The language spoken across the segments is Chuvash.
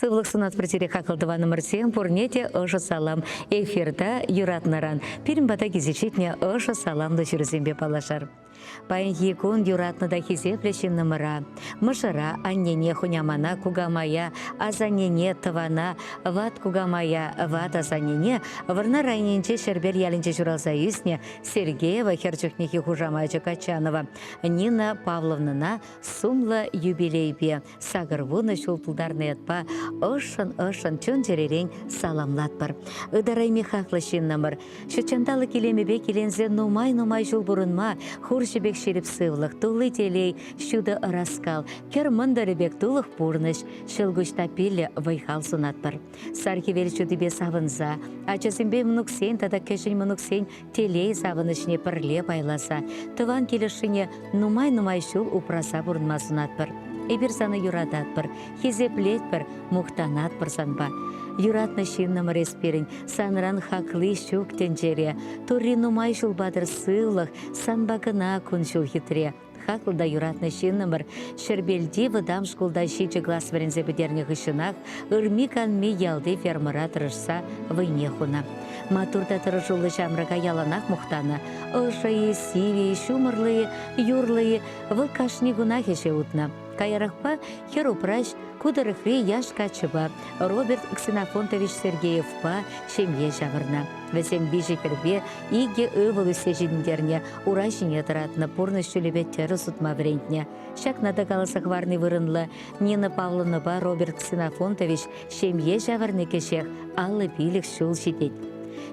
Сывлӑх сунатпӑр сире хаклӑ тӑванӑмӑрсем, пурне те ӑшӑ салам. Эфирта юратнӑран пирӗн пата килсе ҫитнӗ ӑшӑ саламлӑ ҫырусемпе паллашар. Паянхи кун юратнӑ та хисеплӗ ҫыннӑмӑра, мӑшӑра, аннене, хунямана, кукамая, асаннене, тӑвана, ват кукамая, ват асаннене Вӑрнар районӗнчи Ҫӗрпел ялӗнче ҫуралса ӳснӗ Сергеева хӗр чухнехи хушамачӗ Качанова Нина Павловнӑна сумлӑ юбилейпе 80 ҫул тултарнӑ ятпа ӑшшӑн-ӑшшӑн чун-чӗререн саламлатпӑр. Ытарайми хаклӑ ҫыннӑмӑр, ҫутҫанталӑк илемӗпе киленсе нумай-нумай ҫул пурӑнма хурҫӑ пек ҫирӗп сывлӑх, тулли телей, ҫутӑ ӑраскал, кӗр мӑнтӑрӗ пек тулӑх пурнӑҫ, ҫӑлкуҫ таппиллӗ вӑй-хал сунатпӑр. Сар хӗвел ҫутипе савӑнса, ачасемпе мӑнуксен тата кӗҫӗн мӑнуксен телей савӑнӑҫне пӗрле пайласа, тӑван килӗшшине нумай-нумай ҫул упраса пурӑнма сунатпӑр. Эпир сана юрататпӑр, хисеплетпӗр, мухтанатпӑр санпа. Юратнӑ ҫыннӑмӑр эс пирӗн, санран хакли ҫук тӗнчере. Турри нумай ҫул патӑр сывлӑх, санпа кӑна кун-ҫул хитре. Хаклӑ та юратнӑ ҫыннӑмӑр Ҫӗрпелти вӑтам шкулта ҫичӗ класс вӗренсе пӗтернӗ хыҫҫӑнах ырми-канми ялти фермӑра тӑрӑшса вӑйне хунӑ. Маттур та тӑрӑшуллӑ ҫамрӑка яланах мухтанӑ. Ӑшӑ-и, сивӗ-и, ҫумӑрлӑ-и, юрлӑ-и, вӑл кашни кунах ӗҫе утнӑ. Каярахпа хӗр-упраҫ ку тӑрӑхри яш каччӑпа Роберт Ксенофонтович Сергеевпа ҫемье ҫавӑрнӑ. Вӗсем виҫӗ хӗрпе икӗ ывӑл ӳссе ҫитӗнтернӗ, ура ҫине тӑратнӑ, пурнӑҫ ҫулӗпе тӗрӗс утма вӗрентнӗ. Ҫакна та каласа хӑварни вырӑнлӑ. Нина Павловнӑпа Роберт Ксенофонтович ҫемье ҫавӑрни кӗҫех 55 ҫул ҫитет.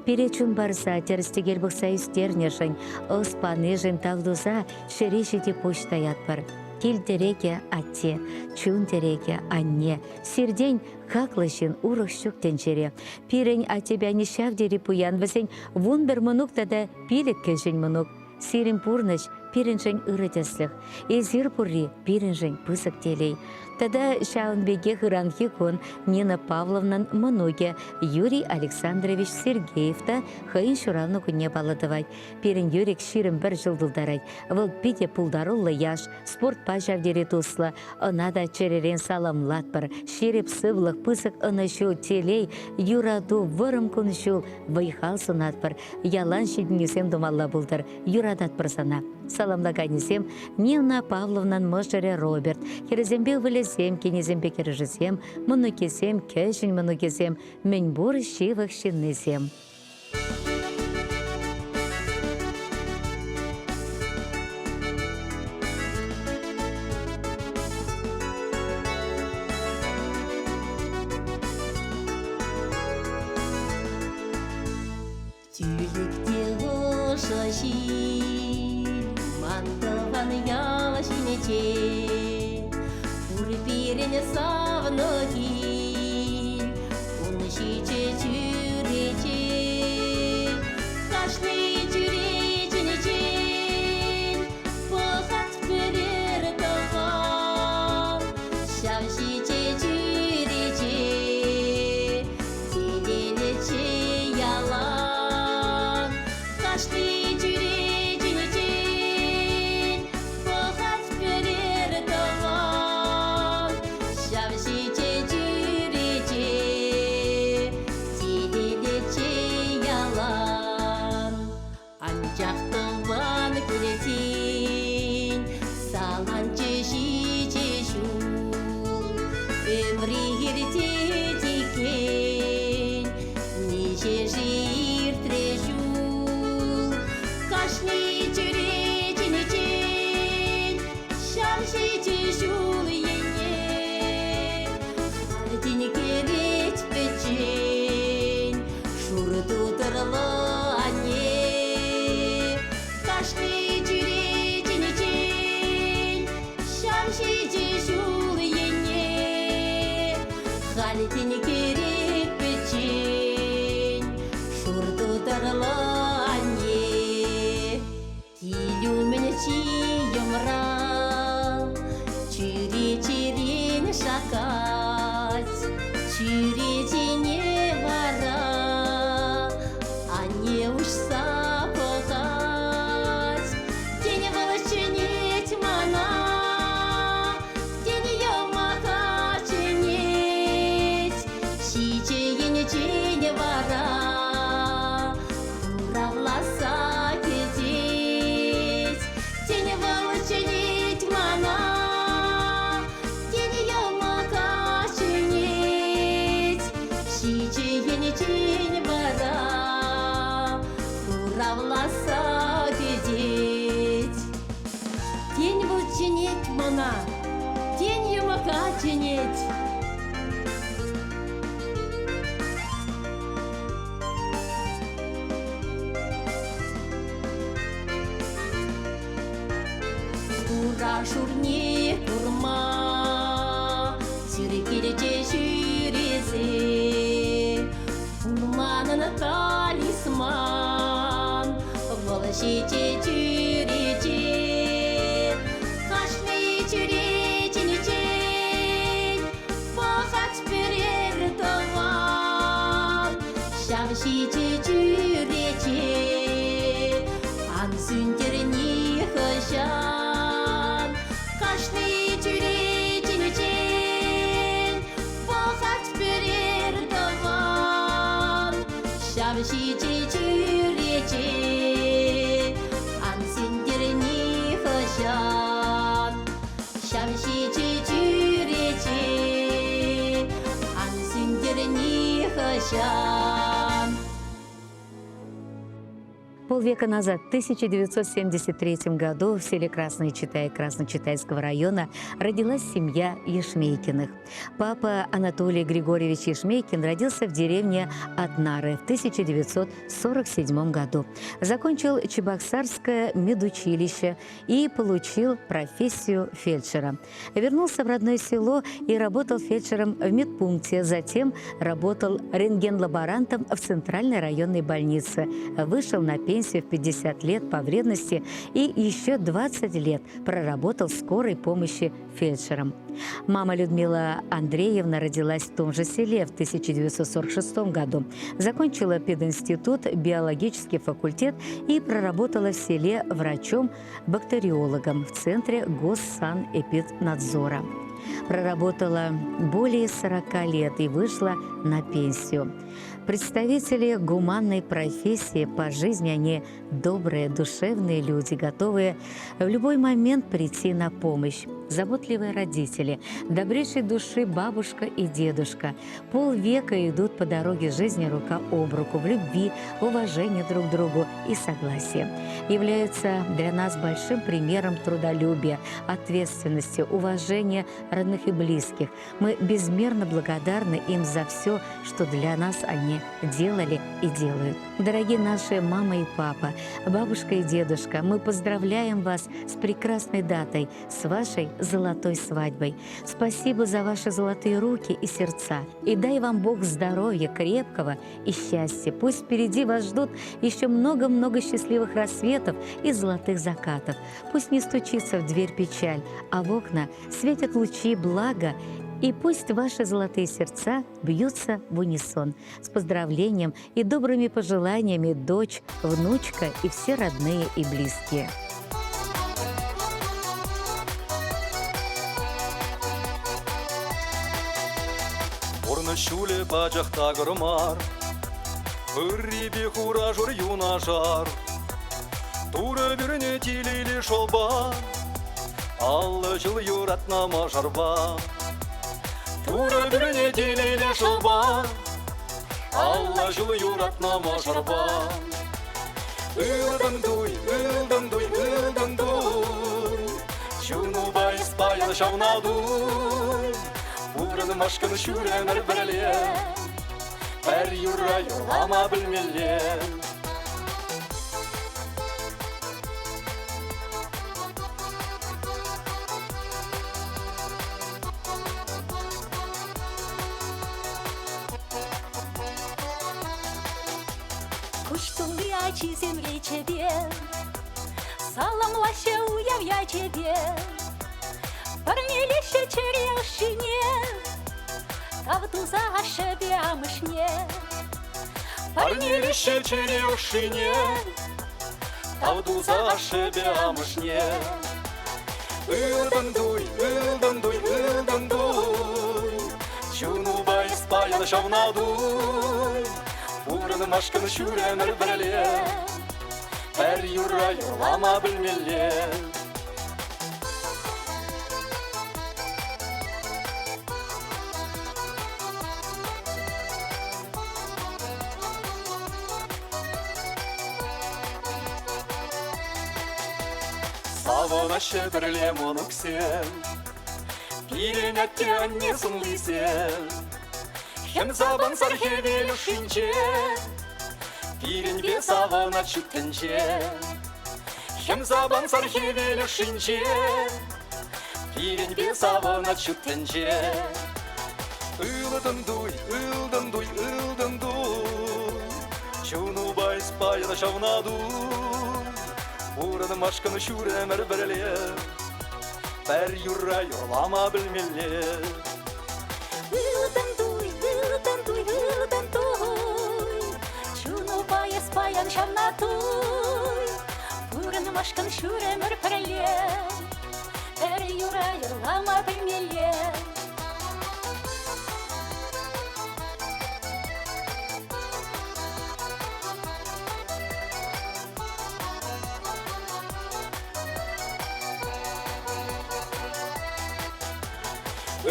Пире чун парса, тӗрӗс-тӗкел пӑхса ӳстернӗшӗн, ӑс панишӗн тав туса ҫӗре ҫити пуҫ таятпӑр. Кил тӗрекӗ атте, чун тӗрекӗ анне. Сиртен хаклӑ ҫын урӑх ҫук тӗнчере. Пирӗн аттепе анне ҫав тери пуян, вӗсен 11 мӑнук тата пилӗк кӗҫӗн мӑнук. Сирӗн пурнӑҫ пирӗншӗн ырӑ тӗслӗх. Эсир пурри пирӗншӗн пысӑк телей. Тата ҫавӑн пекех ыранхи кун Нина Павловнӑн мӑнукӗ Юрий Александрович Сергеев та хӑйӗн ҫуралнӑ кунне паллӑ тӑвать. Пирӗн Юрик 21 ҫул тултарать. Вӑл питӗ пултаруллӑ яш, спортпа ҫав тери туслӑ. Ӑна та чӗререн саламлатпӑр. Ҫирӗп сывлӑх, пысӑк ӑнӑҫу, телей, юрату, вӑрӑм кун-ҫул, вӑй-хал сунатпӑр. Ялан ҫитӗнӳсем тумалла пултӑр. Юрататпӑр сана. Саламлаканӗсем Нина Павловнан мӑшӑрӗ Роберт, хӗрӗсемпе ывӑлӗсем, кинӗсемпе кӗрӗшӗсем, мӑнукӗсем, кӗҫӗн мӑнукӗсем, мӗнпур ҫывӑх ҫыннисем. Тӳлек те ӑшӑ ҫил ман тӑван ял ҫинче пур пирӗн савнӑ кил, ун ҫичӗ чӳрече. Кашни чӳречинчен пӑхать пӗрер тӑван, ҫав ҫичӗ чӳрече Телейлӗччӗ ялан. Кашни чӳречинчен пӑхать пӗрер тӑван. Ҫав ҫичӗ чӳрече телейлӗччӗ ялан. Анчах тӑван килсен саланчӗ ҫичӗ ҫул. Ӗмри иртет иккен, миҫе-ши иртрӗ ҫул. Кашни чӳречинчен ҫав ҫичӗ ҫул енне тин кӗрет пӗччен шур тутӑрлӑ анне. Кашни чӳречинчен ҫав ҫичӗ ҫул енне халь тин кӗрет пӗччен шур тутӑрлӑ анне. Кил умӗн чи йӑмра чӳречерен шаккать, чӳречене вара анне уҫса пӑхать. Тен, вӑл чӗнет мана, тен, йӑмӑка чӗнет. Шавласа кӗтет. Тен, вӑл чӗнет мана, тен, йӑмӑка чӗнет. Хура-шурне курма сӳркелчӗ ҫӳресе. Манӑн талисман, вӑл ҫичӗ чӳрече. Кашни чӳречинчен пӑхать пӗрер тӑван. Ҫав ҫичӗ чӳрече ан сӳнтер нихӑҫан. Кашни чӳречинчен пӑхать пӗрер тӑван. Ҫав ҫичӗ чӳрече ан сӳнтер нихӑҫан. Ҫав ҫичӗ чӳрече ан сӳнтер нихӑҫан. Полвека назад, в 1973 году, в селе Красная Читай Красночитайского района родилась семья Ешмейкиных. Папа Анатолий Григорьевич Ешмейкин родился в деревне Атнары в 1947 году. Закончил Чебоксарское медучилище и получил профессию фельдшера. Вернулся в родное село и работал фельдшером в медпункте, затем работал рентген-лаборантом в Центральной районной больнице. Вышел на пенсию в 50 лет по вредности и еще 20 лет проработал в скорой помощи фельдшером. Мама Людмила Андреевна родилась в том же селе в 1946 году. Закончила пединститут, биологический факультет и проработала в селе врачом-бактериологом в Центре госсанэпиднадзора. Проработала более 40 лет и вышла на пенсию. Представители гуманной профессии по жизни, они добрые, душевные люди, готовые в любой момент прийти на помощь. Заботливые родители, добрейшей души бабушка и дедушка полвека идут по дороге жизни рука об руку в любви, уважении друг к другу и согласии. Являются для нас большим примером трудолюбия, ответственности, уважения родных и близких. Мы безмерно благодарны им за все, что для нас они делали и делают. Дорогие наши мама и папа, бабушка и дедушка, мы поздравляем вас с прекрасной датой, с вашей золотой свадьбой. Спасибо за ваши золотые руки и сердца. И дай вам Бог здоровья крепкого и счастья. Пусть впереди вас ждут еще много-много счастливых рассветов и золотых закатов. Пусть не стучится в дверь печаль, а в окна светят лучи блага и пусть ваши золотые сердца бьются в унисон. С поздравлением и добрыми пожеланиями дочь, внучка и все родные и близкие. Пурнӑҫ ҫулӗ пачах такӑр мар, Ыррипе хура-шур юнашар. Турӑ пӳрнӗ телейлӗ шӑлпа, 50 ҫул юратнӑ мӑшӑрпа. Турӑ пӳрнӗ телейлӗ шӑлпа, 50 ҫул юратнӑ мӑшӑрпа. Ылтӑн туй, ылтӑн туй, ылтӑн туй, Чунупа эс паян ҫавна туй. Пурӑнмашкӑн ҫӳремӗр пӗрле, Пӗр юрра юрлама пӗлмелле. Куҫ тулли ачисем речӗпе, Саламлаҫҫӗ уяв ячӗпе. Парнелеҫҫӗ чӗре ӑшшине, Тав туса ашшӗпе амӑшне. Парнелеҫҫӗ чӗре ӑшшине, Тав туса ашшӗпе амӑшне. Ылтӑн туй, ылтӑн туй, ылтӑн туй, Чунупа эс паян ҫавна туй. Пурӑнмашкӑн ҫӳремӗр пӗрле, Пӗр юрра юрлама пӗлмелле. Савӑнаҫҫӗ пӗрле мӑнуксем, Пирӗн атте-анне сӑнлисем. Хӗм сапӑнсӑр хӗвел ӑшшинче, Пирӗнпе савӑнать ҫут тӗнче. Хӗм сапӑнсӑр хӗвел ӑшшинче, Пирӗнпе савӑнать ҫут тӗнче. Ылтӑн туй, ылтӑн туй, ылтӑн туй, Чунупа эс паян ҫавна туй. Пурӑнмашкӑн ҫур ӗмӗр пӗрле, Пӗр юрра юрлама пӗлмелле. Ылтӑн туй, ылтӑн туй, ылтӑн туй, Чунупа эс паян ҫавна туй. Пурӑнмашкӑн ҫур ӗмӗр пӗрле, Пӗр юрра юрлама пӗлмелле.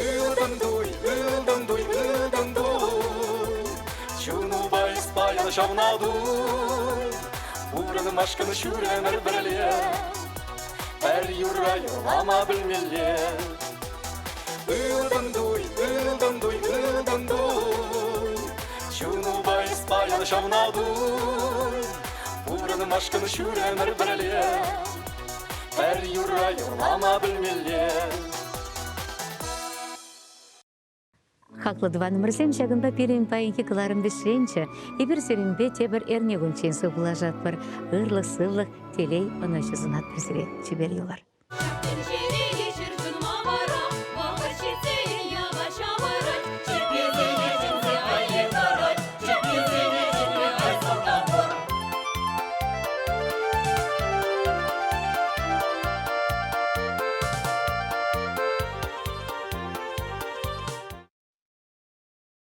Ылтӑн туй, ылтӑн туй, ылтӑн туй, Чунупа эс паян ҫавна туй. Пурӑнмашкӑн ҫур ӗмӗр пӗрле, Пӗр юрра юрлама пӗлмелле. Ылтӑн туй, ылтӑн туй, ылтӑн туй, Чунупа эс паян ҫавна туй. Пурӑнмашкӑн ҫур ӗмӗр пӗрле, Пӗр юрра юрлама пӗлмелле. Хаклӑ тӑванӑмӑрсем, ҫакӑнпа пирӗн паянхи кӑларӑм вӗҫленчӗ. Эпир сирӗнпе тепӗр эрнекунччен сывпуллашатпӑр. Ырлӑх-сывлӑх, телей, ӑнӑҫу сунатпӑр сире. Чипер юлӑр.